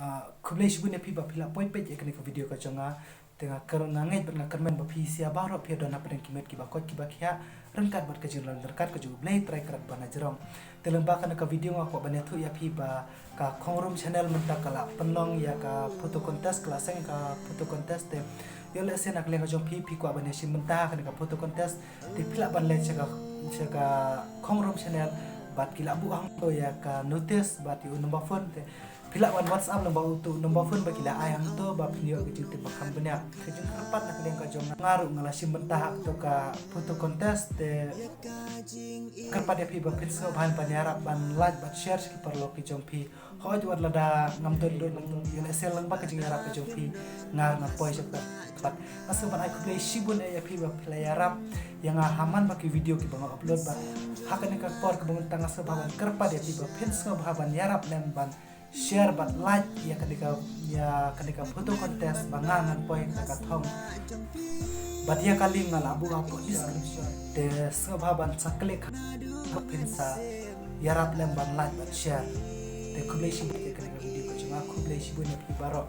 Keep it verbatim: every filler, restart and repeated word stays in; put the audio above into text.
Ah, khublei shibun ïa phi ba phi la poi peit ïa kane ka video ka jong nga. Te nga kyrmen, nga ngeit bad nga kyrmen ba phi sha baroh phi don hapdeng ki met kiba koit kiba khiah, ryngkat bad ka jingrwai ryngkat ka jong U Blei Trai Kynrad ba na jrong. Te lyngba kane ka video nga kwah ban ïathuh ïa phi ba ka Khongrum Channel mynta ka la pynlong ïa ka photo contest, ka la seng ka photo contest. Te ïoh lehse na ka liang ka jong phi, phi kwah ban ïashim bynta ha kane ka photo contest, te phi lah ban leit sha ka, sha ka Khongrum Channel bad ki la buh hangto ïa ka notice bad ïa u number phone. Te phi lah ban WhatsApp lyngba uto u number phone ba ki la ai hangto ba phin ïoh ka jingtip ba kham bniah. Ka jingkyrpad na ka liang ka jong nga ruh nga la shim bynta ha kato ka photo contest. Te kyrpad ïa phi ba phin sngewbha ban ïarap ban like bad share sha ki paralok ki jong phi. Hooid, wat lada ngam don lut, ïoh lehse lyngba ka jingïarap ka jong phi nga ruh ngan poi sha kata. Bad nga sngewbha ban ai khublei shibun ïa phi ba phi la ïarap ïa nga ha man ba ki video kiba nga upload. Bad ha kane ka por kaba mynta nga sngewbha ban kyrpad ïa phi ba phin sngewbha ban ïarap lem ban share bad like ïa kane ka, ïa kane ka photo contest ba nga ngan poi ha kata ka thong. Bad ïa ka link nga la buh hapoh description. Te sngewbha ban sa click ha, phin sa ïarap lem ban like bad share. Te khublei shibun ïa kane ka video ka jong nga, khublei shibun ïa phi baroh.